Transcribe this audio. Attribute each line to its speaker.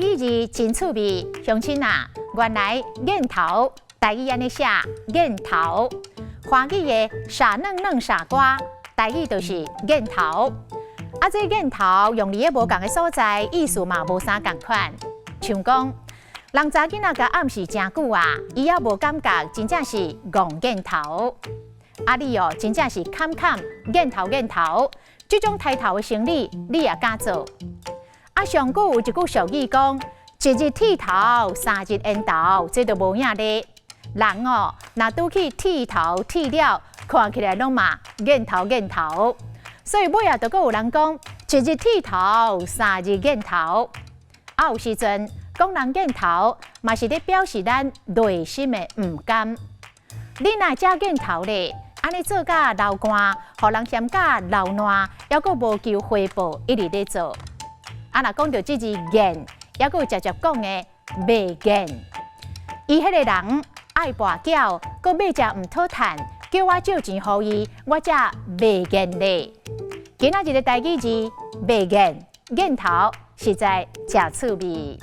Speaker 1: 語字真趣味，鄉親啊，原來癮頭台語按呢寫癮頭，華語的傻嫩嫩傻瓜，台語就是癮頭。啊，這癮頭用佇咧無仝的所在，意思嘛無啥仝款。像講，人查囡仔共暗示誠久啊，伊猶無感覺，真正是戇癮頭。啊，你哦，真正是坎坎癮頭癮頭，這種刣頭的生理，你也敢做？啊，上古有一句俗語講：一日剃頭，三日緣投，這就無影咧。人哦，若拄去剃頭剃了，看起來攏嘛癮頭癮頭。所以尾仔就閣有人講：一日剃頭，三日癮頭。啊，有時陣講人癮頭，嘛是咧表示咱內心的毋甘。你若遮癮頭咧，按呢做甲流汗，予人嫌甲流爛，猶閣無求回報，一直咧做。啊，若講著這字癮，猶閣有直接講的袂癮。伊彼個人愛跋筊，閣欲食毋討趁，叫我借錢予伊，我才袂癮咧。今仔日的台語字袂癮，癮頭實在誠趣味。